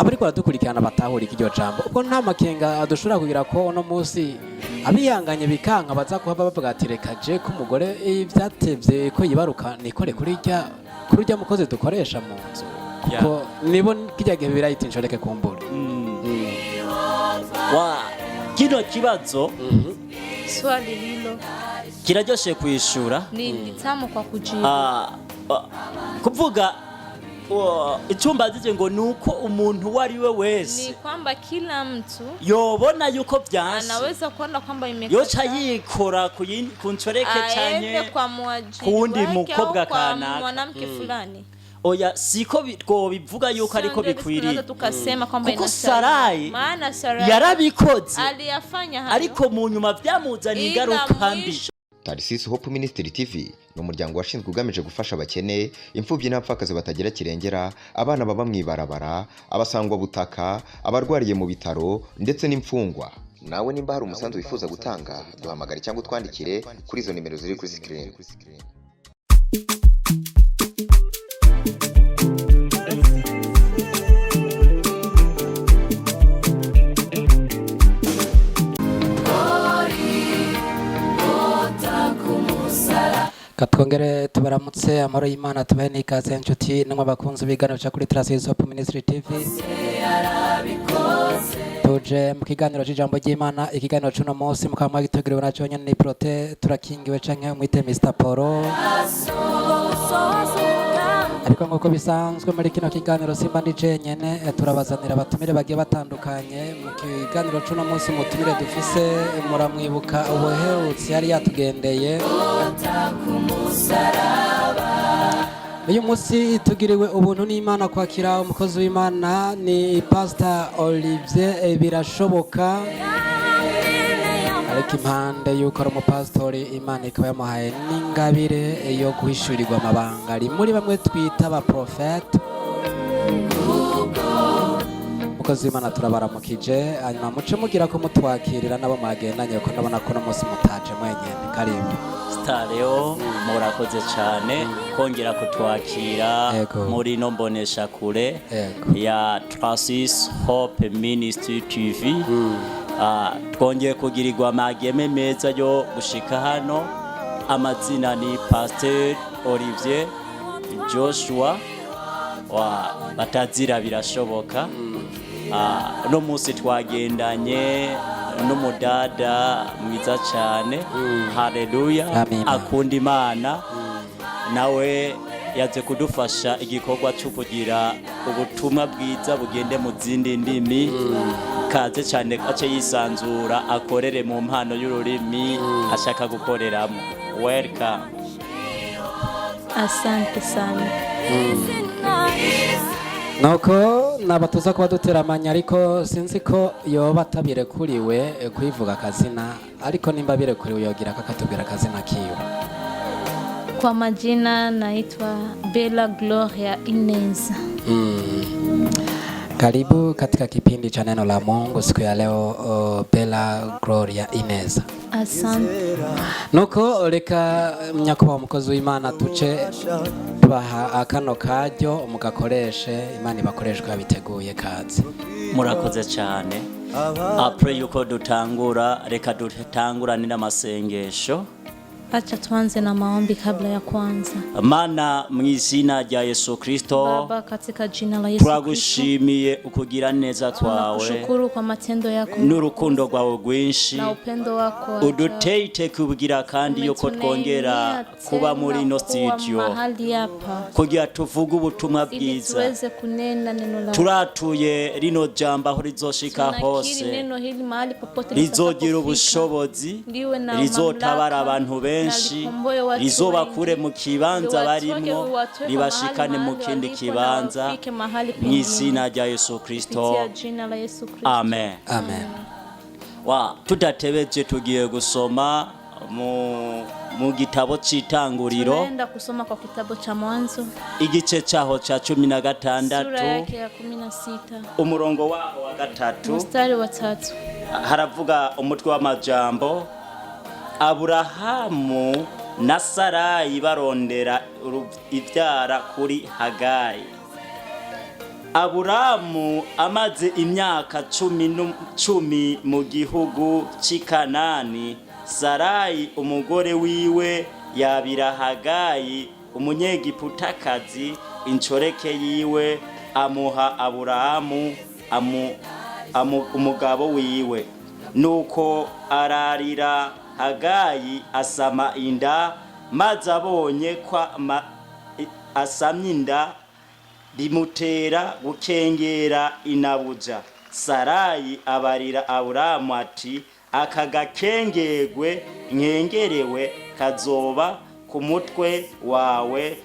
Abariko baradukurikirana batahura iryo jambo, ubwo nta makenga dushobora kugira ko uno munsi abihanganye bikanka baza kuhava bavuga ati: "Reka je ko umugore vyatevye ko yibaruka, nikore kuri urya mukozi dukoresha mu nzu," kuko nibo kirya gihe birayita inshoreke kumbura. Wa kino kibazo Swali hilo kiraryoshe kwishura. Ni litamu kwa kujibu. Kuvuga icyumba zije ngo nuko umuntu uwo ari we wese Ni kwamba kila mtu yobona yuko vyanse, anaweza kuona kwamba imekataa, yoca yikora ku nshoreke aende canke kwa mwajiri kuwundi wake mukobwa au kwa kanaka. mwanamke fulani. Oya, siko twobivuga yuko Sio ariko ndio tunaweza bikwiriye, tukasema kwamba kuko inastahili. Sarai Maana Sarai yarabikoze, aliyafanya hayo, ariko mu nyuma byamuzaniye ila ingaruka mbi. mwisho Tarisisi Hope Ministry TV ni umuryango washinzwe ugamije gufasha abakene, imfubyi n'abapfakazi batagira kirengera, abana baba mu ibarabara, abasangwabutaka, abarwariye mu bitaro ndetse n'imfungwa. Nawe nimba hari umusanzu wifuza gutanga, duhamagare cyangwa utwandikire kuri izo nimero ziri kuri screen. Katwongere tubaramutse, amahoro y'Imana, tubahe n'ikaze inshuti namwe abakunzi b'ibiganiro bya kuri Traces Hope Ministry TV. Tuje mu kiganiro cy'ijambo ry'Imana. Ikiganiro cy'uno munsi mukaba mwagiteguriwe na cyonyine ni Prote Turakingiwe canke umwite Mr Poro. Ariko nk'uko bisanzwe muri kino kiganiro simba ndi jenyene, turabazanira abatumire bagiye batandukanye. Mu kiganiro c'uno munsi umutumire dufise muramwibuka, ubuherutse yari yatugendeye. Uyu munsi tugiriwe ubuntu n'Imana kwakira umukozi w'Imana, ni Pastor Olivier Birashoboka. Ariko impande y'uko ari umupasitori, Imana ikaba yamuhaye n'ingabire yo guhishurirwa amabanga, ari muri bamwe twita abaprofete. Umukozi w'Imana, turabaramukije. Hanyuma muce mugira ko mutwakirira n'abo mwagendanye, kuko ndabona ko uno munsi mutaje mwenyene. Karibu. Stareo, murakoze cyane kongera kutwakira muri ino mboneshakure ya Tracis Hope Ministry TV. Twongeye kugirirwa amageme meza yo gushika hano. Amazina ni Pasteur Olivier Joshua wa batazira Birashoboka. Uno munsi twagendanye n'umudada mwiza cyane, haleluya, Amina. akunda Imana, nawe yaje kudufasha igikorwa cyo kugira ubutumwa bwiza bugende mu zindi ndimi. Kaze cyane, ace yisanzura, akorere mu mpano y'ururimi ashaka gukoreramo. Welcome. Asante sana. Nuko nabatuza kuba duteramanya, ariko sinzi ko yoba atabirekuriwe kuyivuga akazina, ariko nimba birekuriwe yogira akatubwira akazina kiwe. Kwa majina naitwa Bella Gloria Ineza. Karibu katika kipindi cha neno la Mungu siku ya leo, Bella Gloria Ineza. Asante. Nuko reka nyakubahwa umukozi w'Imana tuce tubaha akano karyo mugakoreshe, Imana ibakoreshe uko yabiteguye. Kaze. Murakoze cyane. Après yuko dutangura, reka dutangurane n'amasengesho. Acha tuanze na maombi kabla ya kuanza. Mana, mu izina rya Yesu Kristo, Baba, katika jina la Yesu Kristo, turagushimiye ukugira neza kwawe tunakushukuru kwa matendo yako n'urukundo rwawe rwinshi. na upendo wako wa ajabu. Uduteye iteka ubwira kandi yuko twongera Umetuneemea kuba muri tena ino kuwa studio mahali hapa kugira tuvuge ubutumwa ili bwiza. tuweze kunena neno lako. Turatuye rino jambo aho rizoshika Tunakiri hose, neno hili mahali popote rizogira litakapofika. ubushobozi, Liwe na rizotabara mamlaka abantu na benshi, likomboe watu rizobakure wengi. mu kibanza Liwatoke, barimwo, liwatoe ribashikane mahali mu kindi walipo na kibanza, wafike mahali mu pengine. izina rya Yesu Kristo. Kupitia jina la Yesu Kristo. Amen. Amen. Wa tudatebeje, tugiye gusoma mu gitabo c'Itanguriro, Tunaenda kusoma kwa kitabu cha Mwanzo igice cyaho ca cumi na sura gatandatu, yake ya 16, umurongo waho wa gatatu. mstari wa 3. Haravuga umutwe w'amajambo: Aburahamu na Sarayi barondera ivyara kuri Hagayi. Aburamu amaze imyaka 10 mu gihugu cy'i Kanani, Sarayi umugore wiwe yabira Hagayi umunyegiputakazi inshoreke yiwe, amuha Aburamu umugabo wiwe. Nuko ararira Hagayi, asama inda. Maze abonye ko asamye inda, bimutera gukengera inabuja. Sarayi abarira Aburamu ati: "Aka gakengerwe nkengerewe kazoba ku mutwe wawe,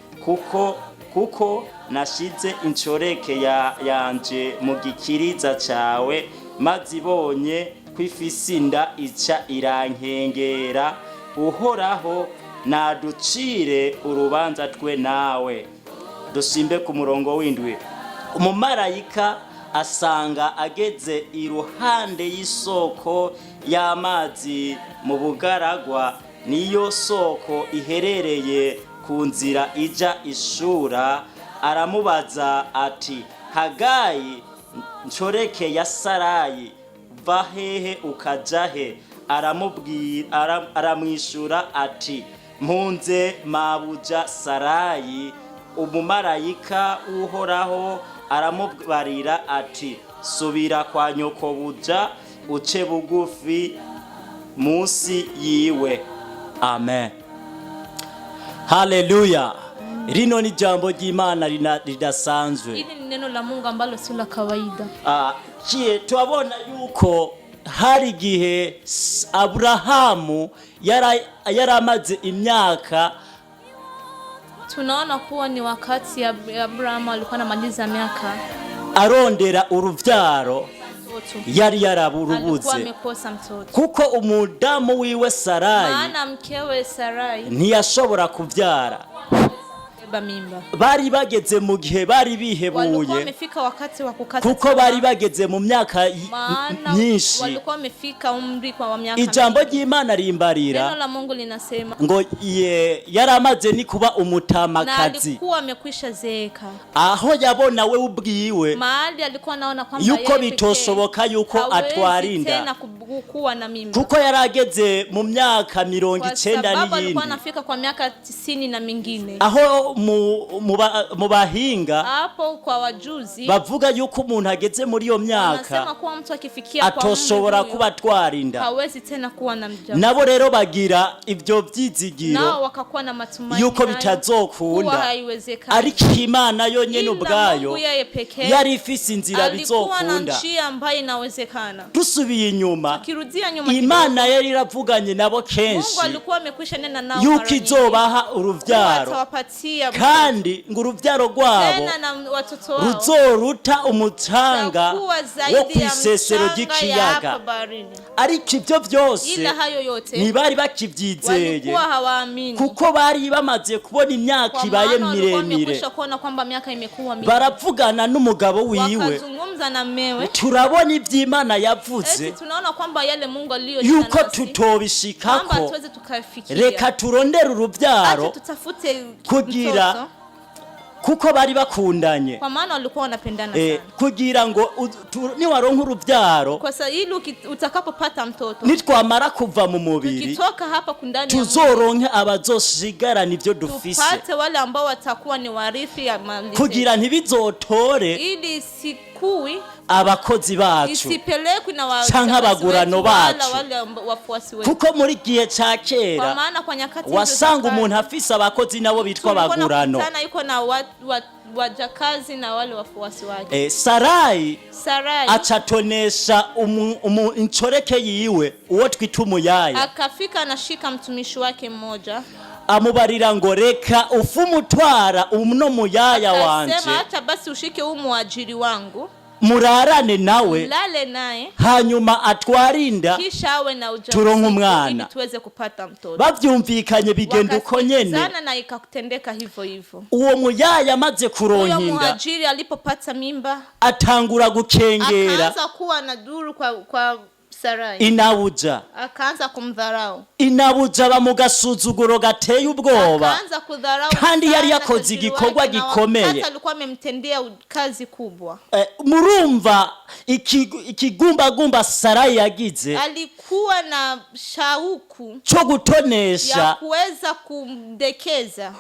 kuko nashize inshoreke yanje mu gikiriza cawe, maze ibonye ko ifise inda ica irankengera. Uhoraho naducire urubanza twe nawe." Dusimbe ku murongo w'indwi. Umumarayika asanga ageze iruhande y'isoko y'amazi mu bugaragwa, niyo soko iherereye ku nzira ija Ishura. Aramubaza ati: "Hagayi, nshoreke ya Sarayi, va hehe ukaja he?" Aramwishura ati: "Mpunze mabuja Sarayi." Umumarayika Uhoraho aramubarira ati: "Subira kwa nyokobuja, uce bugufi munsi yiwe." Amen, haleluya. Rino ni jambo ry'Imana ridasanzwe. Hili ni neno la Mungu ambalo si la kawaida. Ah, kie turabona yuko hari igihe Aburahamu yari amaze imyaka Tunaona kuwa ni wakati Abrahamu alikuwa anamaliza miaka arondera uruvyaro, mtoto, yari alikuwa yaraburubuze, amekosa mtoto, kuko umudamu wiwe Sarayi maana mkewe Sarai ntiyashobora kuvyara. beba mimba. Bari bageze mu gihe bari Walikuwa bihebuye, wamefika wakati wa kukata kuko tamaa, bari bageze mu myaka maana myinshi. walikuwa wamefika umri kwa wa miaka Ijambo mingi. ry'Imana rimbarira Neno la Mungu linasema ngo yari amaze ni kuba na umutamakazi, alikuwa amekwisha zeeka, aho yabona we ubwiwe mahali alikuwa anaona kwamba yuko yeye pekee bitoshoboka yuko hawezi atwara inda, tena kuwa na mimba, kuko yari ageze mu myaka mirongo kwa icenda sababu alikuwa n'iyindi, anafika kwa miaka 90 na mingine. Aho mu bahinga Hapo kwa wajuzi bavuga yuko umuntu ageze muri iyo myaka wanasema kuwa mtu akifikia kwa umri atoshobora huyo kuba atwara inda. hawezi tena kuwa na mja. Nabo rero bagira ibyo vyizigiro Nao wakakuwa na matumaini yuko hayo, kuwa bitazokunda, haiwezekani. ariko Imana yonyene Ila ubwayo Mungu yeye pekee yari ifise inzira alikuwa na bizokunda. njia ambayo inawezekana. Dusubiye inyuma, Tukirudia nyuma kidogo, Imana yari iravuganye nabo Mungu kenshi alikuwa amekwisha nena nao yuko mara nyingi izobaha kuwa uruvyaro, atawapatia kandi ngo uruvyaro rwabo tena na watoto wao ruzoruta umucanga takuwa wo zaidi ya kw'isesero mchanga ya ry'ikiyaga. hapa baharini. Ariko ibyo byose Ila hayo yote ntibari bakibyizeye, walikuwa hawaamini, kuko bari bamaze kubona imyaka kwa ibaye maana walikuwa miremire. wamekwisha kuona kwamba miaka imekuwa mingi. Baravugana n'umugabo wiwe: Wakazungumza na mmewe, "Turabona iby'Imana yavuze eti tunaona kwamba yale Mungu aliyonena yuko nasi kwamba tutobishikako, hatuwezi tukafikia, reka turondere urubyaro," acha tutafute kugira mtoto, kuko bari bakundanye, kwa maana walikuwa wanapendana sana, kugira ngo niwaronka urubyaro, kwa sababu ili utakapopata mtoto, nitwamara kuva mu mubiri, tukitoka hapa kundani ya mwili, tuzoronke abazosigarana ibyo dufise, tupate wale ambao watakuwa ni warithi ya mali zetu, kugira ntibizotore ili sikui abakozi bacu isipelekwe na canke abagurano wala bacu. wale wafuasi wetu, Kuko muri gihe ca kwa kera maana kwa nyakati hizo wasanga za kale, umuntu afise abakozi nabo bitwa tulikuwa abagurano. nakutana yuko na wajakazi na wale wafuasi wake. Sarayi Sarai acatonesha incoreke yiwe uwo twita umuyaya, akafika anashika mtumishi wake mmoja, amubarira ngo: "Reka ufumutwara uno muyaya wanje, akasema acha basi ushike huu mwajiri wangu, murarane nawe, lale naye, hanyuma atware inda, kisha awe na turonke ujauzito umwana." ili tuweze kupata mtoto. Bavyumvikanye bigenda uko nyene. Wakasikilizana na ikatendeka hivyo hivyo. Uwo muyaya amaze kuronka Huyo inda, muhajiri alipopata mimba atangura gukengera akaanza kuwa na duru kwa Sarai. Inabuja. Akaanza kumdharau. Inabuja aba mu gasuzuguro gateye ubwoba. Akaanza kudharau Kandi yari sana yakoze tajiri igikorwa wake na gikomeye. wakati alikuwa amemtendea kazi kubwa. Murumva ikigumbagumba Sarayi yagize Alikuwa na shauku cyo ya gutonesha kuweza kumdekeza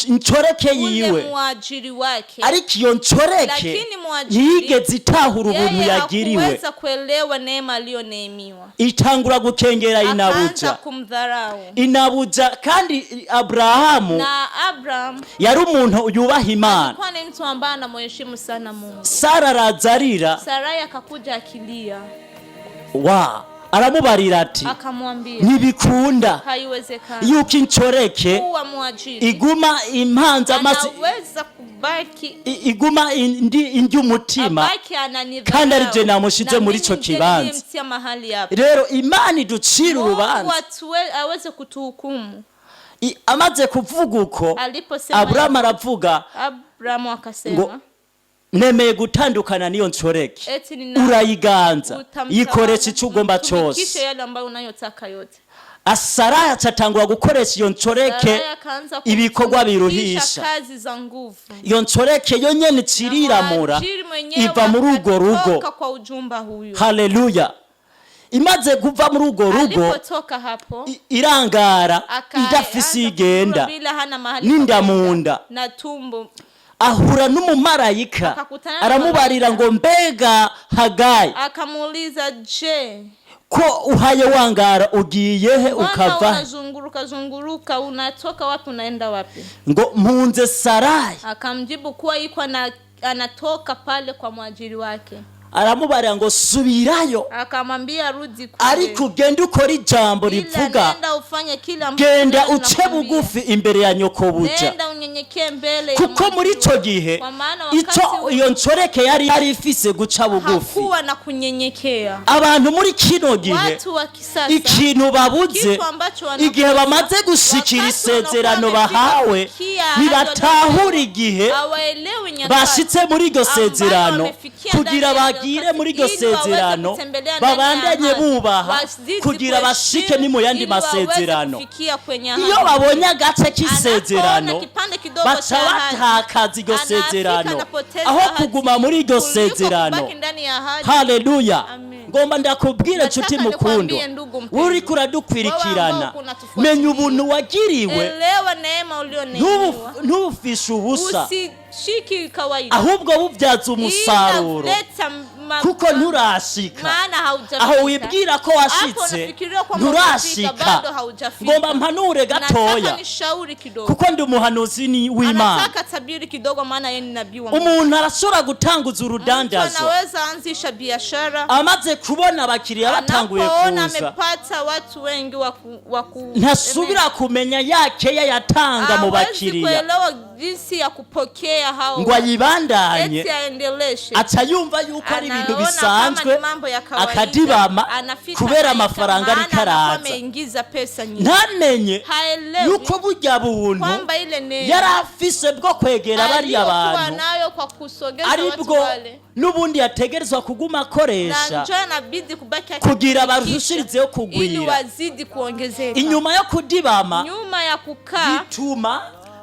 incoreke ule yiwe, mwajiri wake. ariko iyo ncoreke Lakini mwajiri ntiyigeze itahura ubuntu yeye yagiriwe. hakuweza kuelewa neema aliyoneemiwa. Itangura gukengera Akaanza inabuja. kumdharau. Inabuja kandi Aburahamu Na Abraham yari umuntu yubaha Imana. alikuwa ni mtu ambaye anamheshimu sana Mungu. Sara araza arira. Sarai akakuja akilia, Wa aramubarira ati akamwambia ntibikunda haiwezekani yuko incoreke kuwa mwajiri iguma impanze amaso, anaweza kubaki iguma indi indya umutima abaki ananidharau. kandi ari je namushize Na muri mimi ico ndiye kibanza. niliyemtia mahali hapa. Rero Imana iducira Mungu urubanza. aweze kutuhukumu. Amaze kuvuga uko, Aliposema Aburahamu aravuga Abrahamu akasema ngo nemeye gutandukana n'iyo ncoreke, eti nina urayiganza, utamtawala, yikoresha icyo ugomba mtumikishe cyose. yale ambayo unayotaka yote. Asaraya acatangura gukoresha iyo ncoreke Sarai akaanza ibikorwa kumtumikisha biruhisha. kazi za nguvu. Iyo ncoreke yo nyene iciriramura, Mwajiri mwenyewe iva muri urwo rugo. akatoka kwa ujumba huyo. Haleluya! Imaze kuva muri urwo rugo, Alipotoka hapo irangara akaanza idafise iyo igenda kuzurura bila hana mahali n'inda pa mu kwenda, nda. na tumbo. Ahura n'umumarayika, Akakutana na aramubarira malaika. ngo mbega Hagayi, Akamuuliza, je, ko uhaye wangara, ugiye he mbona ukava he? unazunguruka zunguruka, unatoka wapi unaenda wapi? Ngo mpunze Sarayi. Akamjibu kuwa iko na anatoka pale kwa mwajiri wake. Aramubarira ngo subirayo, Akamwambia rudi kule, ariko ugende ukora ijambo ila rivuga nenda ufanye kile ambacho genda neno uce linakwambia. bugufi imbere ya nyokobuja, Nenda unyenyekee mbele ya kuko muri mwajiri ico wako. gihe Kwa maana wakati ico huo iyo ncoreke yari ifise guca bugufi. hakuwa na kunyenyekea. Abantu muri kino gihe Watu wa kisasa ikintu babuze, kitu ambacho wanakosa, igihe bamaze gushikira wakati isezerano wanakuwa bahawe, wamefikia ahadi ntibatahura waliopewa, igihe hawaelewi nyakati bashitse muri iryo ambayo sezerano wamefikia kugira ndani ya bagire wakati, muri iryo ili waweze sezerano, kutembelea ndani ya babandanye ahadi, bubaha wazidi kugira bashike kuheshimu, ni mu yandi ili waweze masezerano. kufikia kwenye ahadi. Iyo babonye agace k'isezerano, Anapoona kipande kidogo baca cha ahadi, batakaza iryo anafika sezerano anapoteza aho ahadi, kuguma muri iryo kuliko sezerano. kubaki ndani ya ahadi. Haleluya! Amen. Ngomba ndakubwira Nataka nshuti nikwambie mukundwa, ndugu mpendwa, uriko uradukwirikirana, wewe ambao unatufuatilia, menya ubuntu wagiriwe. Elewa neema ulioneemiwa. Ntubufishe ubusa, Usishiki kawaida, ahubwo bubyaza umusaruro, leta kuko nturashika maana haujafika. aho wibwira ko Hapo washitse. unafikiria kwamba umefika, Nturashika. bado haujafika. Ngomba mpanure Nataka gatoya, nishauri kidogo. kuko ndi umuhanuzi ni w'Imana. Anataka tabiri kidogo, maana yeye ni nabii wa Mungu. Umuntu arashobora gutanguza Mtu urudandazo, anaweza anzisha biashara, amaze kubona abakiriya batanguye anapoona kuza, amepata watu wengi wa ntasubira kumenya yakeya yatanga mu hawezi bakiriya kuelewa jinsi ya kupokea hao ngo ayibandanye. eti aendeleshe. Aca yumva yuko ari ibintu Anaona bisanzwe, kama ni mambo ya kawaida, akadibama anafika kubera anaita, amafaranga maana ariko anakuwa araza. ameingiza pesa nyingi. Ntamenye Haelewi yuko burya buntu kwamba ile neema yari afise bwo kwegera bariya aliyokuwa bantu nayo kwa kusogeza watu aribwo wale, n'ubundi yategerezwa kuguma na akoresha njoo anabidi kubaki kugira akitumikisha barushirizeho ili kugwira. wazidi kuongezeka. Inyuma yo kudibama Nyuma ya kukaa bituma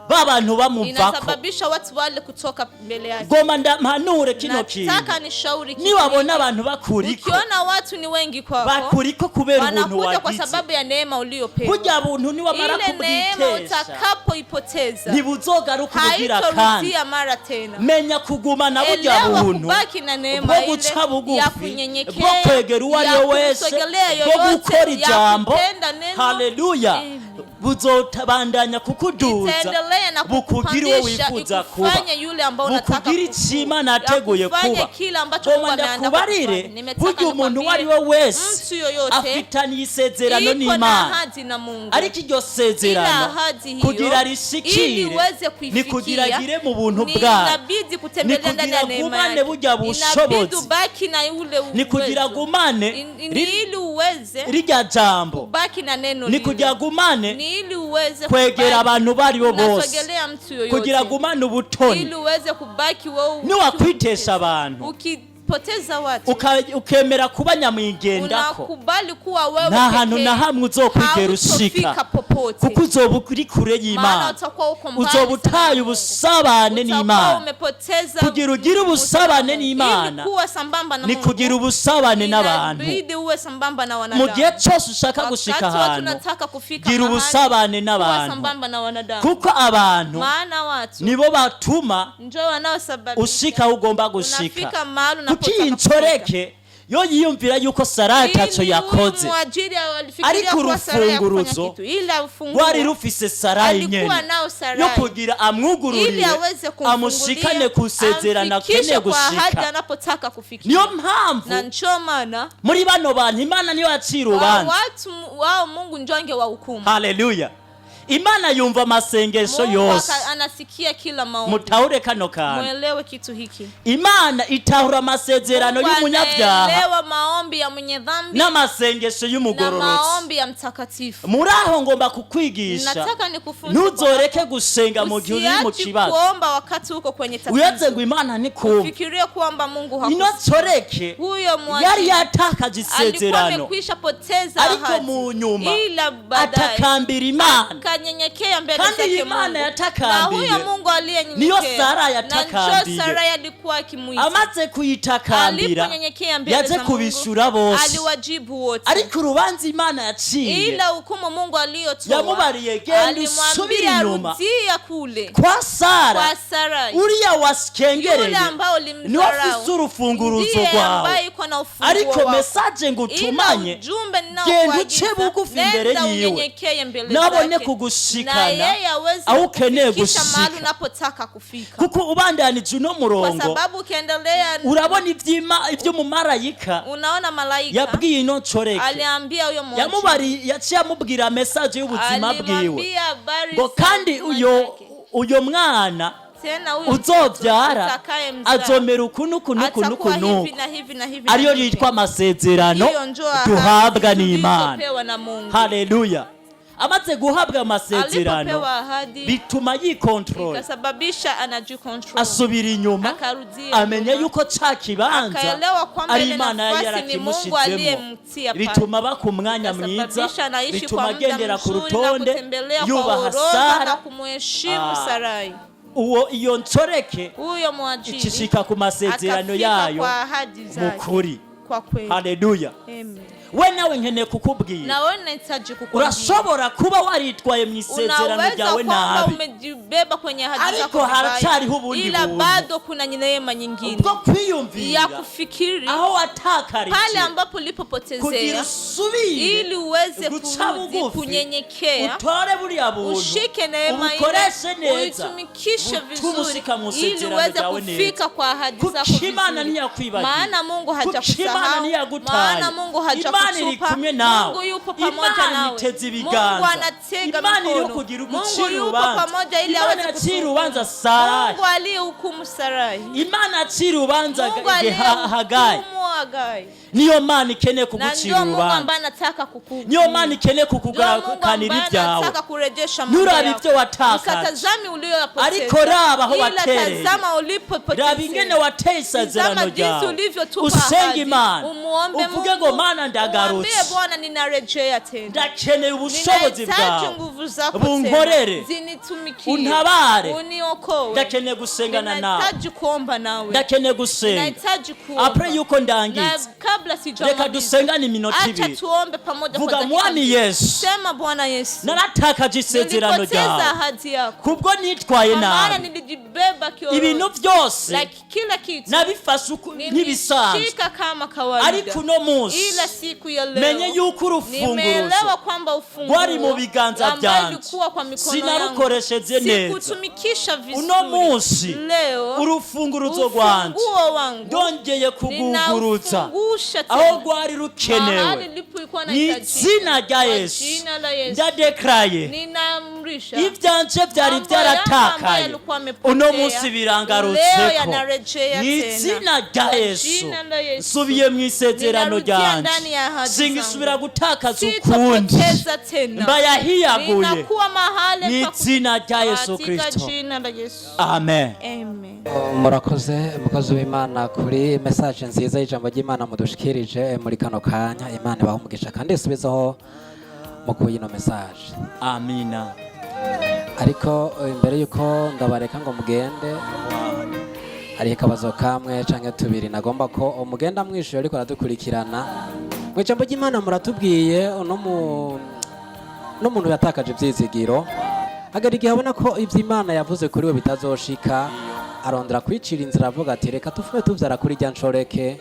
ba bantu bamuvako. inasababisha watu wale kutoka mbele yake. Ngoma ndampanure kino kintu: Nataka nishauri kitu niwabona hiki. abantu bakuriko, Ukiona watu ni wengi kwako, bakuriko kubera ubuntu wanakuja kwa wagize. sababu ya neema uliyopewa. Burya buntu niwamara Ile neema kubwitesha, utakapoipoteza ntibuzogaruka ubugira kandi. haitorudia mara tena. Menya kugumana burya Elewa buntu kubaki na neema bwo ile guca ya bugufi, kunyenyekea, bwo kwegera uwo ari ya we wese, kumsogelea bwo yoyote, gukora ya ijambo. kutenda neno. Haleluya! Amen. Buzobandanya kukuduza, Itaendelea na bukugira uwo kukupandisha, wifuza kuba, ikufanye yule ambao unataka bukugira kuwa. icyo Imana yateguye Yakufanye kuba. kile ambacho Ngoma Mungu ameandaa ndakubarire, kukufanya. Nimetaka burya umuntu uwo ari we nikwambie, wese mtu yoyote afitaniye isezerano iko na n'Imana, ahadi na Mungu. ariko iryo Ila sezerano ahadi hiyo kugira ili rishikire uweze ni kuifikia kugira agire mu buntu ni bwayo, inabidi ni kutembelea ndani kugira ya neema agumane yake. burya Inabidi bushobozi, ubaki na ule ni kugira uwezo. agumane Ni ili uweze rirya jambo, kubaki na neno ni lile. kugira agumane Ni ili uweze kwegera kubaki, abantu baribo bose, unasogelea mtu kugira yoyote agumane ubutoni. ili uweze kubaki wewe Niwakwitesha abantu, ukipoteza Ukipoteza watu, ukemera kuba nyamwigendako, unakubali kuwa wewe nta hantu pekee, na hamwe uzokwigera ushika, hautofika popote, kuko uzoba uri kure maana y'Imana, utakuwa uko mbali uzoba sana utaye na Mungu. ubusabane Utakuwa n'Imana. umepoteza Kugira ugire ubusabane n'Imana, ili kuwa sambamba na ni Mungu, kugira ubusabane n'abantu. inabidi uwe sambamba na Mu wanadamu. gihe cyose ushaka gushika Wakati watu ahantu, unataka kufika gira mahali, ubusabane kuwa n'abantu, sambamba na wanadamu, kuko abantu maana watu nibo batuma njo wanaosababisha ushika aho ugomba gushika. unafika mahali Kuko unapotaka iyi kufika. ncoreke yo yiyumvira yuko Sarayi ataco Ili huyu yakoze, mwajiri alifikiria ariko kuwa Sarai hakufanya urufunguruzo kitu, ila ufunguo rwari rufise Sarayi alikuwa nyene nao Sarai yo kugira ili amwugururire, aweze amushikane kumfungulia, kusezerana amfikishe akeneye kwa ahadi gushika. anapotaka kufikia. Niyo mpamvu Na njo maana muri bano bantu Imana niyo yacira wa urubanza. watu wao Mungu njo angewahukumu. Haleluya! Imana yumva amasengesho Mungu yose. anasikia kila maombi. Mutahure kano kantu. Mwelewe kitu hiki. Imana itahura amasezerano Mungu y'umunyabyaha anaelewa maombi ya mwenye dhambi n'amasengesho na y'umugororotsi. maombi ya mtakatifu. Muri aho ngomba kukwigisha, Nataka nikufunze ntuzoreke gusenga mu gihe uri mu usiache kibazo, kuomba wakati uko kwenye uretse tatizo. ngo Imana ntikumve. Fikirie kwamba Mungu Ino hakusikia. nsoreke Huyo yari mwajiri yatakaje alikuwa isezerano, amekwisha poteza ariko ahadi, mu nyuma ila baadaye atakambira Imana. akanyenyekea mbele Kandi zake iyi Imana Mungu. Na yatakambiye, huyo Mungu aliyenyenyekea niyo Sara na njoo yatakambiye. Sarai alikuwa akimuita. Amaze kuyitakambira, Aliponyenyekea mbele yaje za Mungu, kubishura bose, aliwajibu wote, ariko urubanza Imana yaciye, ila hukumu Mungu aliyotoa, yamubariye genda usubire alimwambia inyuma rudia kule kwa Sara, kwa Sarai, uriya yule waskengereye ambao niwe ulimdharau, afise urufunguruzo ndiye rwawe. ambaye iko na ufunguo Ariko wako. mesaje ngutumanye, Ila ujumbe genda uce ninaokuagiza, bugufi imbere nenda yiwe, unyenyekee mbele nabone zake, na kugushikana yeye aweze aho ukeneye kukufikisha mahali gushika. unapotaka kufika, Kuko ubandanije uno kwa murongo, sababu ukiendelea urabona ivy'umumarayika unaona malaika yabwiye ino ncoreke, aliambia huyo mwajiri, yamubari yaciye amubwira mesaje y'ubuzima bwiwe, alimwambia habari ngo za kandi uzima uyo zake. uyo mwana Tena huyu mtoto uzovyara utakayemzaa azomera uku n'uku n'uku n'uku atakuwa hivi n'uku, na hivi na hivi na ariyo hivi. yitwa amasezerano Hiyo njo ahadi duhabwa n'Imana. tulizopewa na Mungu. Haleluya! Amaze guhabwa amasezerano, Alipopewa ahadi bituma yikontorora, ikasababisha anajikontrol, asubira inyuma, akarudia amenya nyuma, yuko ca kibanza akaelewa kwamba ari ile Imana yari nafasi ni Mungu yarakimushizemo, aliyemtia pale. bituma baka umwanya mwiza, Ikasababisha anaishi bituma kwa muda agendera ku mzuri na rutonde, kutembelea kwa yubaha orodha na Sara. kumheshimu Ah. Sarai. Uwo iyo nsoreke Huyo mwajiri icishika ku masezerano akafika yayo kwa ahadi mu zake kuri. kwa kweli. Haleluya! Amen. We nawe nkeneye kukubwira, Na wewe nahitaji kukwambia, urashobora kuba waritwaye mu isezerano unaweza ryawe kwamba nabi, umejibeba kwenye ahadi ariko zako vibaya, haracyariho ubundi ila buntu bado kuna neema nyingine bwo kwiyumvira ya kufikiri aho pale watakarije, ambapo kugira ulipopotezea, usubire ili uweze guca kurudi bugufi, kunyenyekea, utore buriya buntu, ushike neema ile, ubukoreshe neza, uitumikishe butume vizuri, ushika mu ili isezerano uweze ryawe neza. kufika kwa ahadi zako Kuko Imana vizuri. ntiyakwibagiwe, Maana Mungu kuko Imana hajakusahau, ntiyagutaye, maana Mungu Imana iri hajakutupa. kumwe nawe, Mungu yupo pamoja Imana nawe, iteze Mungu ibiganza, anatega Imana iriho mikono, kugira Mungu ugucira yupo urubanza. pamoja ili Imana aweze yacira urubanza kutuhukumu. Sarayi, Mungu aliyehukumu Sarai, Imana yacira urubanza Mungu Hagayi. aliyehukumu Hagai, Niyo Mana ikeneye na kugucira ndio Mungu urubanza, ambaye anataka kukuhukumu. niyo Mana ikeneye Ndio Mungu kukugarukanira ambaye ibyawe. anataka kurejesha mambo Nturaba yako. ibyo watakaje, Usitazame uliyoyapoteza, ariko raba aho ila watereye, tazama ulipopotezea. raba ingene wateye isezerano Tazama jinsi ryawe, ulivyotupa usenge ahadi. Imana, Umuombe uvuge Mungu, ngo Mana ndagarutse, umwambie Bwana ninarejea tena, ndakeneye ubushobozi ninahitaji bwawe, nguvu zako bunkorere, tena, zinitumikie, untabare, uniokoe. ndakeneye gusengana nawe, Ninahitaji kuomba nawe, ndakeneye gusenga. ninahitaji kuomba. Apre yuko Na ndangiza, kabla reka sijamaliza, dusengane iminota acha ibiri. tuombe pamoja kwa Vuga, dakika Mwami mbili. Yesu, Sema Bwana Yesu, naratakaje isezerano nilipoteza ryawe ahadi yako, kubwo nitwaye kwa maana nabi, nilijibeba kiororo, ibintu byose like kila kitu nabifashe nk'ibisanzwe, nilishika kama kawaida, ariko uno munsi ila siku ya leo menye yuko urufunguruzo nimeelewa kwamba ufunguo rwari mu biganza ambayo byanje, ilikuwa kwa mikono yangu sinarukoresheje neza. sikutumikisha vizuri. Uno munsi leo urufunguruzo rwanje ufunguo wangu ndongeye kugugurutsa ninaufungusha aho tena rwari mahali rukenewe, nilipokuwa Nilikuwa Mu nahitajika. izina rya Kwa Yesu jina la Yesu. ndadekaraye Ninaamrisha ivyanje vyari Mambo yangu ambayo vyaratakaye yalikuwa amepotea, uno munsi leo birangarutseko yanarejea mu tena. izina rya Kwa Yesu jina la Yesu. nsubiye mu isezerano Ninarudia ryanje ndani ya ahadi singisubira zangu. gutakaza ukundi Sitapoteza tena. mbayahiyaguye Ninakuwa mahali mu pa ku- izina rya Yesu katika Kristo jina la Yesu. amen. Amen. Murakoze mukozi w'Imana kuri message nziza y'ijambo ry'Imana mudushikirije muri kano kanya. Imana ibahe umugisha kandi isubizeho mu kuyino message. Amina. Ariko imbere yuko ndabareka ngo mugende, hariho akabazo kamwe canke tubiri nagomba ko umugenda mwishuye ariko aradukurikirana. Mu ijambo ry'Imana muratubwiye uno n'umuntu yatakaje ivyizigiro, agera igihe abona ko ivyo Imana yavuze kuri we bitazoshika, arondera kwicira inzira avuga ati reka tufume tuvyara kuri rya nshoreke.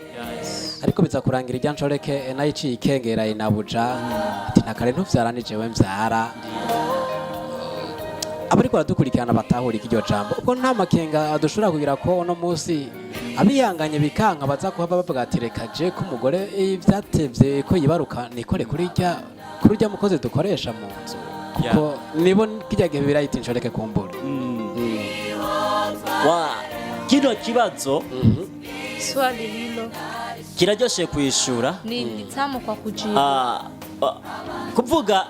Ariko biza kurangira irya nshoreke nayo iciye ikengera inabuja ati nakare ntuvyara ni jewe mvyara. Abariko baradukurikirana batahura iryo jambo, ubwo nta makenga dushobora kugira ko uno munsi abihanganye bikanka baza kuhava bavuga ati reka je ko umugore ivyatevye ko yibaruka nikore kuri rya kuri urya mukozi dukoresha mu nzu, kuko nibo kirya gihe birayita inshoreke kumbura. Wa kino kibazo Swali hilo kiraryoshe kwishura. ni litamu kwa kujibu. Ah, ah, kuvuga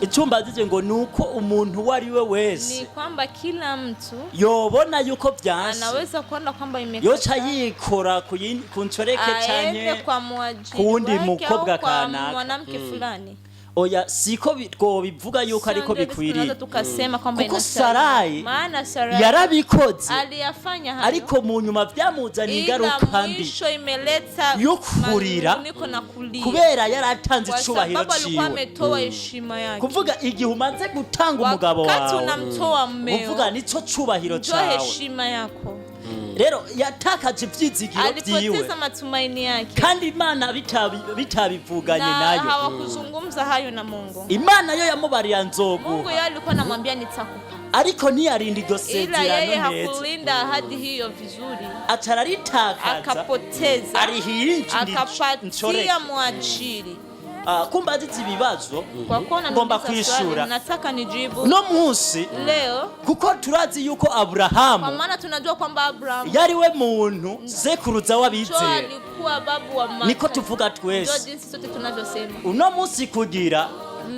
icyumba zize ngo ni uko umuntu uwo ari we Ni wese kwamba kila mtu yobona yuko byanse anaweza kuona kwamba imekataa, yoca yikora ku nshoreke aende canke kwa mwajiri kuwundi wake au mukobwa kwa kanaka. mwanamke fulani. Oya, siko twobivuga yuko Sio ariko ndio tunaweza bikwiriye tukasema kwamba kuko inastahili. Sarai Maana Sarai yarabikoze aliyafanya hayo, ariko mu nyuma byamuzaniye ila ingaruka mbi mwisho imeleta yo kurira, manunguniko na kulia, kubera yaratanze kwa icubahiro sababu alikuwa ciwe. ametoa heshima yake. Kuvuga igihe umaze gutanga umugabo Wakati wawe, unamtoa mmeo, uvuga nico cubahiro njo cawe. heshima yako. Rero yatakaje ivyizigiro vyiwe Alipoteza matumaini yake kandi Imana bitabivuganye na nayo. hawakuzungumza hayo na Mungu. Imana yo yamubariye Mungu nzoguha, yeye alikuwa anamwambia nitakupa, ariko ntiyarinda iryo ila yeye sezerano neza, hakulinda ahadi hiyo vizuri, aca araritakaza akapoteza, arihiye nshoreke. akapatia mwajiri. Kumba azize ibibazo Kwa kuwa ngomba unaniuliza swali, kwishura nataka nijibu uno munsi leo, kuko turazi yuko kwa Aburahamu maana tunajua kwamba Abraham yari we muntu sekuruza njo w'abizera, alikuwa babu wa niko mataifa. tuvuga Ndio twese jinsi sote tunavyosema, uno munsi kugira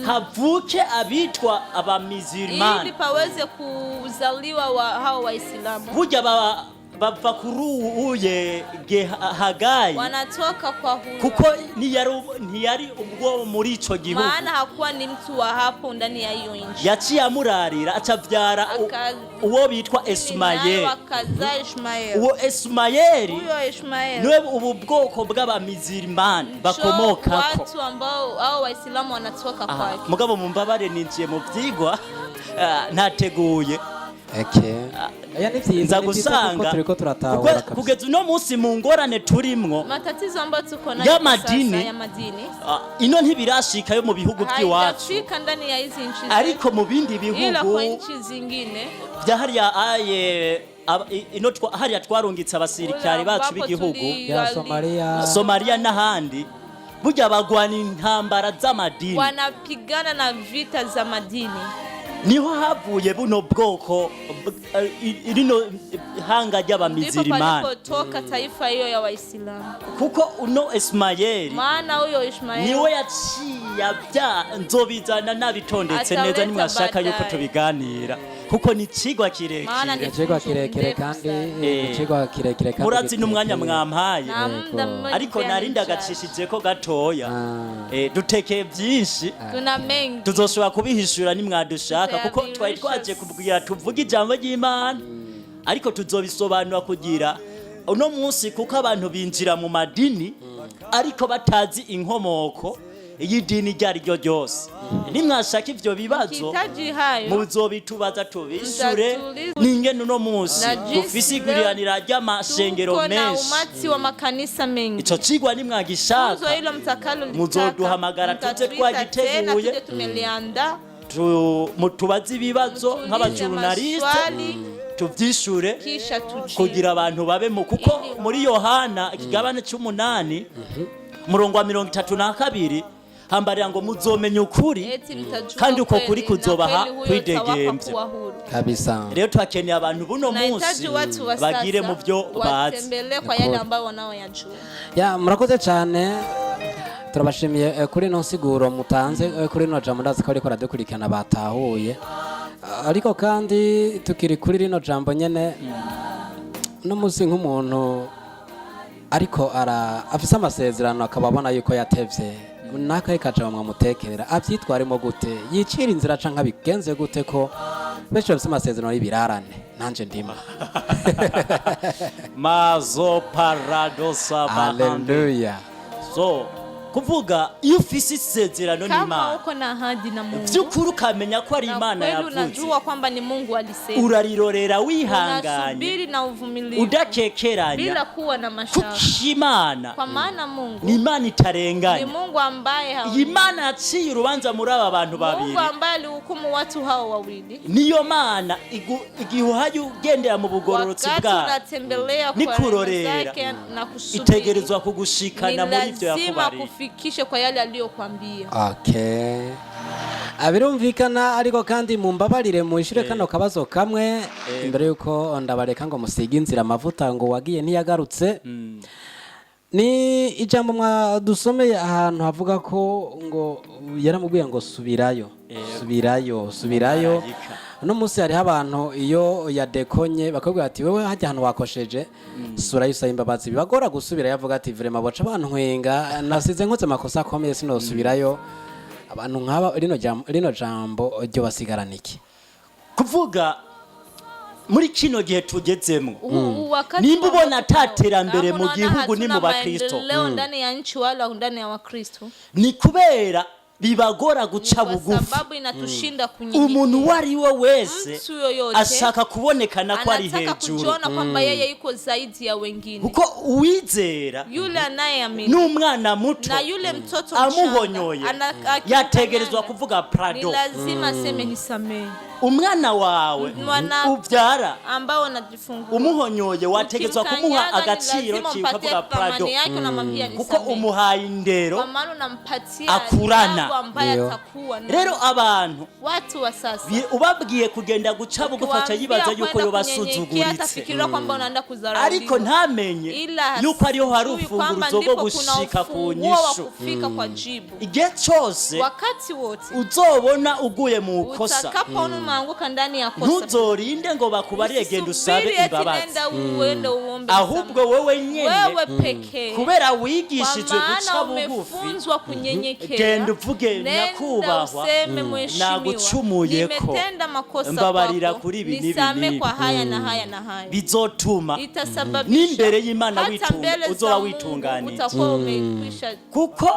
havuke abitwa ili abamizirimani paweze kuzaliwa wa hao Waislamu burya bava kuri uye Hagayi wanatoka kwa huyo, kuko ntiyari ubwo muri ico gihugu, maana hakuwa ni mtu wa hapo ndani ya hiyo nchi. yaciye amurarira acavyara uwo bitwa Naye Esimayeli. wakazaa Ishmaeli. Uwo Esimayeli Huyo Ishmaeli niwe ubu bwoko bw'abamizirimani njo bakomokako. watu ambao hao Waislamu wanatoka Aha, kwake. mugabo mumbabare ninjiye mu vyigwa ntateguye. Okay. Oya, ni vyiza Nza ni vyiza kuko gusanga turiko turatahura kabisa. kugeza uno munsi mu ngorane turimwo Matatizo ambayo tuko nayo ya kwa sasa madini ya madini ino ntibirashika yo mu bihugu by'iwacu, haijafika ndani ya hizi nchi zetu, ariko mu bindi ila kwa bihugu nchi zingine bya hariya aye ino hariya twarungitse abasirikare kule bacu ambapo b'igihugu Ya Somalia. Somalia n'ahandi, burya bagwana intambara z'amadini, wanapigana na vita za madini. Niho havuye buno bwoko rino hanga Ndipo ry'abamizirimani, palipotoka taifa hiyo ya Waislamu. kuko uno Esimayeli Maana huyo Ishmaeli niwe yaciye abya nzobizana nabitondetse neza Ataleta nimwashaka yuko baadaye. tubiganira kuko ni icigwa Maana kirekire. ni Icigwa kirekire ndefu kandi sana. icigwa kirekire kandi Murazi n'umwanya kirekire. mwampaye, Na muda mmoja ariko pia narindi ni mchache. agacishijeko gatoya. Ah. Dutekeye byinshi, Tuna mengi tuzoshobora kubihishura nimwadushaka kuko twari twaje kubwira tuvuge ijambo ry'Imana, ariko tuzobisobanura kugira uno munsi kuko abantu binjira mu madini ariko batazi inkomoko y'idini iryo ari ryo ryose. Nimwashaka ivyo bibazo kitaji hayo muzobitubaza tubishure. Mutatuliza. Ningene uno munsi Na jinsi dufise leo iguriranira ry'amashengero tuko na menshi, umati wa makanisa mengi. ico cigwa Funzo nimwagishaka hilo mtakalo muzoduhamagara tuje mtatuita tena twagiteguye. tuje tumeliandaa, Mutubaze ibibazo mtuulize nk'abajurnaliste maswali tuvyishure kisha tujibu. kugira abantu babe mu kuko muri Yohana ikigabane c'umunani Umurongo wa 32 hambarira ngo muzomenya ukuri, Eti mtajua kandi uko kweli, kuri na kuzobaha kweli huyo itawapa kwidegembya. kuwa huru. Kabisa. Rero twakeneye abantu buno munsi Tunahitaji watu wa bagire sasa mu byo bazi. watembelee kwa yale ambayo wanaoyajua. Ya, murakoze cyane, turabashimiye kuri ino nsiguro mutanze, kuri ino jambo. Ndazi ko ariko aradukurikirana batahuye. Ah, ariko kandi tukiri kuri rino jambo nyene, no munsi nk'umuntu ariko ara afise amasezerano akaba abona yuko yatevye, nakahe kajambo mwamutekerera avyitwaremo gute, yicira inzira canke abigenze gute, ko benshi bafise amasezerano y'ibirarane, nanje ndimo? Mazo paradosa bahande. Haleluya. So kuvuga iyo ufise isezerano Kama n'Imana, uko na ahadi na Mungu by'ukuri ukamenya ko ari na Imana kweli yavuze, unajua kwamba ni Mungu alisema, urarirorera wihanganye, unasubiri na uvumilivu udakekeranya, bila kuwa na mashaka, kuko Imana kwa maana Mungu ni Imana ni itarenganya. Mungu ambaye Iyi haoni. Mana yaciye urubanza muri aba bantu babiri, Mungu ambaye alihukumu watu hao wawili, niyo Mana igihe uhaye ugendera mu bugororotsi wakati bwayo unatembelea kwa rehema nikurorera, zake na kusubiri, itegerezwa ni kugushikana muri ibyo lazima yakubariye. kufikishe kwa yale aliyokwambia. Okay. Birumvikana, ariko kandi mumbabarire muishure kano kabazo kamwe imbere yuko ndabareka ngo musige inzira amavuta, ngo wagiye ntiyagarutse. Ni ijambo mwadusomeye ahantu havuga ko ngo yaramubwiye ngo subirayo, subirayo, subirayo. Umumarayika. Uno munsi hariho abantu iyo yadekonye bakabwira ati wewe hajya ahantu wakosheje, surayo usaba imbabazi, bibagora gusubirayo. Avuga ati vraiment boca bantwenga, nasize nkoze amakosa akomeye, sinosubirayo. Abantu nk'aba rino jambo ryo basigarana iki? Kuvuga muri kino gihe tugezemo, Wakati nimba wa ubona watu ata terambere kama mu unaona gihugu ni hatuna mu bakristo, maendeleo ndani ya nchi wala ndani ya Wakristo, ni kubera bibagora guca kwa bugufi. sababu inatushinda Umuntu kunyenyekea. uwo ari we wese Mtu yoyote ashaka kubonekana ko ari anataka hejuru, kujiona kwamba yeye yuko zaidi ya wengine. kuko uwizera Yule anayeamini n'umwana muto na yule mtoto amuhonyoye mchanga yategerezwa akimkanyanga, kuvuga ni prado. lazima aseme nisamehe. Umwana wawe Mwana ubyara ambao unajifungua umuhonyoye wategerezwa kumuha ukimkanyaga, ni agaciro lazima kiwe, umpatie ukavuga prado, thamani yake, unamwambia kuko nisamehe, umuhaye indero kwa maana unampatia akurana. adabu ambaye Ndiyo. atakuwa nayo. Rero abantu Watu wa sasa ubabwiye kugenda guca bugufi aca ukiwaambia yibaza yuko kwenda yoba kunyenyekea, asuzuguritse, atafikiria kwamba unaenda kudharauliwa. ariko ntamenye Ila yuko ariho hari hajui kwamba urufunguruzo rwo ndipo kuna gushika ku ufunguo wa nyishu. kufika kwa jibu. Igihe cyose Wakati wote uzobona uguye mu kosa, utakapoona umeanguka ndani ya kosa, ntuzorinde ngo bakubarire genda usabe usisubiri eti imbabazi, nenda uende uombe ahubwo msamaha. wowe nyene, Wewe pekee, kubera kwa wigishijwe guca maana bugufi, umefunzwa kunyenyekea, genda uvuge nenda nyakubahwa, useme mheshimiwa, nagucumuyeko, nimetenda makosa mbabarira kwako, kuri ibi n'ibi nisame n'ibi. kwa haya na haya na haya. Bizotuma Itasababisha n'imbere y'Imana hata mbele za uzoba Mungu witunganije, utakuwa umekwisha. kuko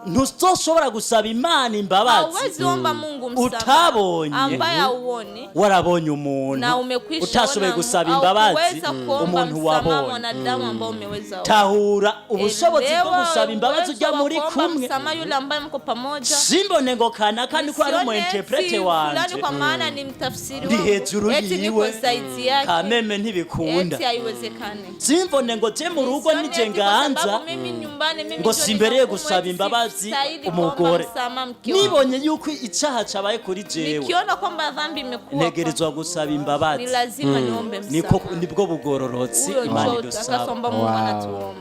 ntuzoshobora gusaba Imana imbabazi Hauwezi omba Mungu msamaha utabonye, ambaye hauoni warabonye umuntu na umekwisha utashoboye ona, gusaba imbabazi haukuweza kuomba umuntu msamaha wabonye. mwanadamu ambao umeweza ona. Tahura ubushobozi bwo Elewa gusaba imbabazi uwezo ujya wa muri kuomba kumwe. msamaha yule ambaye mko pamoja. Simbone ngo kana kandi ko ari umu Usione interprete eti fulani wanje, kwa maana ni mtafsiri ndi wangu, hejuru eti niko yiwe, zaidi yake, kameme ntibikunda. eti haiwezekani. Simbone ngo je mu rugo Usione nije eti kwa nganza, sababu mimi nyumbani mimi ngo ndio simbereye ninahukumu, gusaba eti imbabazi sistahili kuomba umugore. msamaha mke wangu. Nibonye yuko icaha cabaye kuri jewe, Nikiona kwamba dhambi imekuwa ntegerezwa gusaba kwangu, ni imbabazi. lazima niombe Niko msamaha. nibwo bugororotsi Huyo Imana ndio idusaba. utakaso ambao Mungu Wow. anatuomba.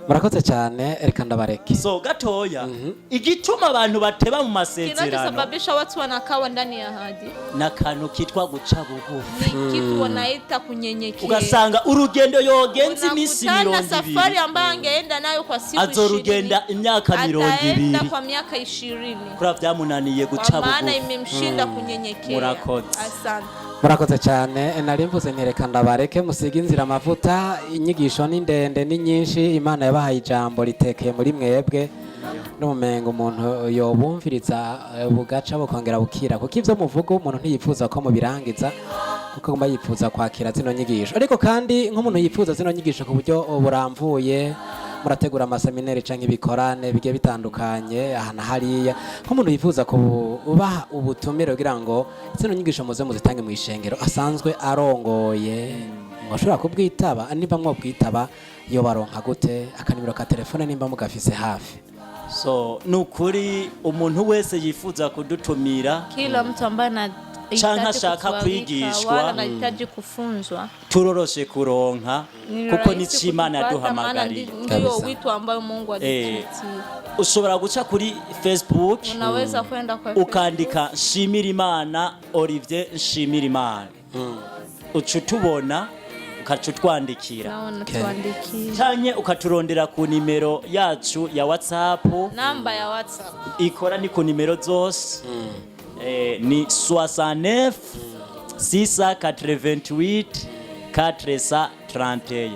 Murakoze cyane, reka ndabareke. So gatoya, igituma abantu bateba mu masezerano Kinachosababisha watu wanakawa ndani ya ahadi n'akantu kitwa guca bugufi. ni kitu wanaita kunyenyekea. Ugasanga urugendo yogenza iminsi Unakutana 20, safari ambayo angeenda nayo kwa siku 20, azorugenda imyaka 20, ataenda kwa miaka 20, kuri byamunaniye guca kwa maana bugufi. imemshinda kunyenyekea. Murakoze. Asante. Murakoze cyane. Nari mvuze nti reka ndabareke musige inzira amavuta, inyigisho ni ndende, ni nyinshi, Imana yabahaye ijambo ritekeye muri mwebwe, n'umenga umuntu yobumviriza bugaca bukongera bukira, kuko ibyo muvuga umuntu ntiyifuza ko mubirangiza, kuko agomba yifuza kwakira zino nyigisho. Ariko kandi nk'umuntu yifuza zino nyigisho ku buryo buramvuye, murategura amaseminari canke ibikorane bigiye bitandukanye aha na hariya, nk'umuntu yifuza kubaha ubutumire kugira ngo zino nyigisho muze muzitange mu ishengero asanzwe arongoye. Mwashobora kubwitaba? Nimba mwobwitaba, yobaronka gute? Akanimero ka telefone nimba mugafise hafi. So ni ukuri, umuntu wese yifuza kudutumira Kila mtu ambaye Canke anahitaji ashaka kutualika kwigishwa. wala anahitaji kufunzwa, turoroshe kuronka, ni kuko rahisi nico Imana kutupata, maana yaduhamagariye. ndiyo Kabisa. wito ambayo Mungu alituitia. Ushobora guca kuri Facebook, Unaweza kwenda kwa Facebook, ukandika Nshimirimana Olivier Nshimirimana, uca utubona, ukaca utwandikira, na unatuandikia canke ukaturondera ku nimero yacu ya WhatsApp. Namba ya WhatsApp. Ikora ni ku nimero zose, ni 69 688 431.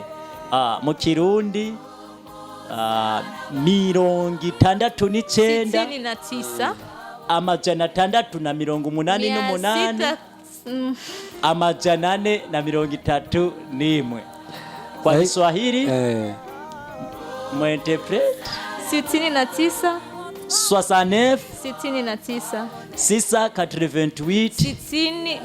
Mu Kirundi, 69 69 688 600 431. Kwa Kiswahili, mwinterprète. 69 69 69 688 60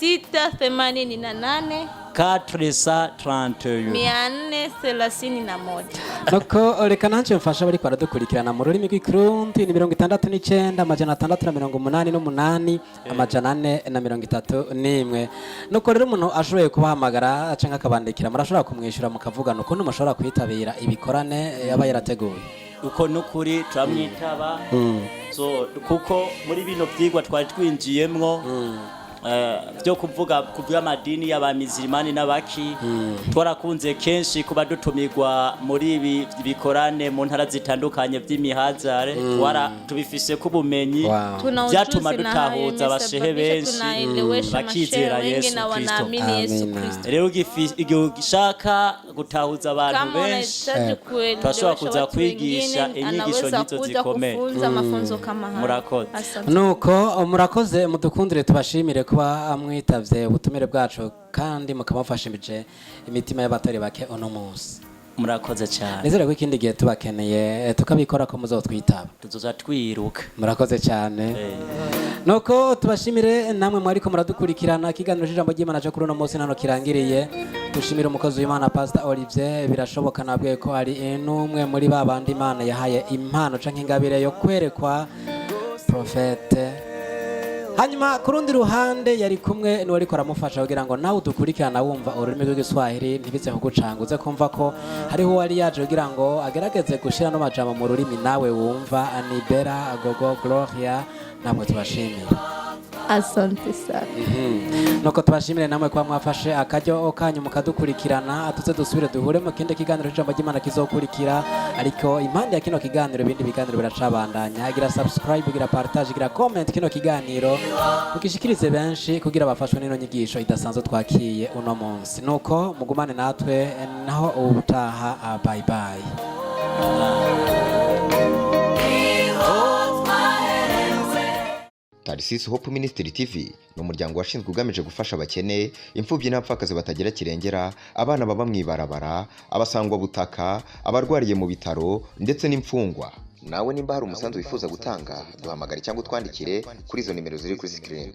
688 431. 431. Nuko reka nanje mfasha bariko baradukurikirana mu rurimi rw'Ikirundi, ni 69 688 431. Nuko rero umuntu ashoboye kubahamagara canke akabandikira, murashobora kumwishyura mukavugana ukuntu mushobora kwitabira ibikorane yaba yarateguye? Uko nukuri, turamwitaba. So kuko muri bino vyigwa twari twinjiyemwo, byo kuvuga ku by'amadini y'abamizirimani n'abaki, twarakunze kenshi kuba dutumirwa muri ibi bikorane mu ntara zitandukanye by'imihazare, twara tubifise ko ubumenyi. Wow. Tuna Vyatuma ujuzi na hayo dutahuza abashehe imesababisha benshi tunaelewesha bakizera mashehe wengi Yesu na Kristo. wanaamini Yesu Amina. Kristo. Rero igihe ugishaka gutahuza abantu Kama benshi, unahitaji turashobora kuelewesha kuza watu kwigisha wengine, inyigisho anaweza nk'izo kuja zikomeye. kufunza mafunzo kama haya. Murakoze. Asante. Nuko murakoze, mudukundire tubashimire kuba mwitavye ubutumire bwacu kandi mukamufashije imitima y'abatari bake uno munsi. Murakoze cyane. Nizere ko ikindi gihe tubakeneye, tukabikora ko muzotwitaba. Tuzoza twiruka. Murakoze cyane. Nuko tubashimire namwe mwariko muradukurikirana. Ikiganiro cy'ijambo ry'Imana cyo kuri uno munsi nano kirangiriye. Dushimire umukozi w'Imana Pastor Olivier Birashoboka. Nabwiye ko ari n'umwe muri ba bandi Imana yahaye impano canke ingabire yo kwerekwa, prophète. Hanyuma ku rundi ruhande yari kumwe n'uwariko aramufasha kugira ngo nawe udukurikirana wumva ururimi rw'Igiswahili ntibize kugucanga, uze kumva ko hariho uwari yaje kugira ngo agerageze gushira no majambo mu rurimi nawe wumva, Anibera Gogo Gloria. Namwe tubashimire. Asante sana. Nuko tubashimire namwe kuba mwafashe akaryo kanyu mukadukurikirana. Tuze dusubire duhure mu kindi kiganiro cy'ijambo ry'Imana kizokurikira, ariko impande ya kino kiganiro ibindi biganiro biracabandanya. Gira subscribe, gira partage, gira comment, kino kiganiro mugishikirize benshi kugira bafashwe n'ino nyigisho idasanzwe twakiye uno munsi. Nuko mugumane natwe naho ubutaha. Bye bye. Tarisisi Hope Ministry TV ni umuryango washinzwe ugamije gufasha abakene, imfubyi n'abapfakazi batagira kirengera, abana baba mu ibarabara, abasangwabutaka, abarwariye mu bitaro ndetse n'imfungwa. Nawe nimba hari umusanzu wifuza gutanga, duhamagare cyangwa utwandikire kuri izo nimero ziri kuri screen.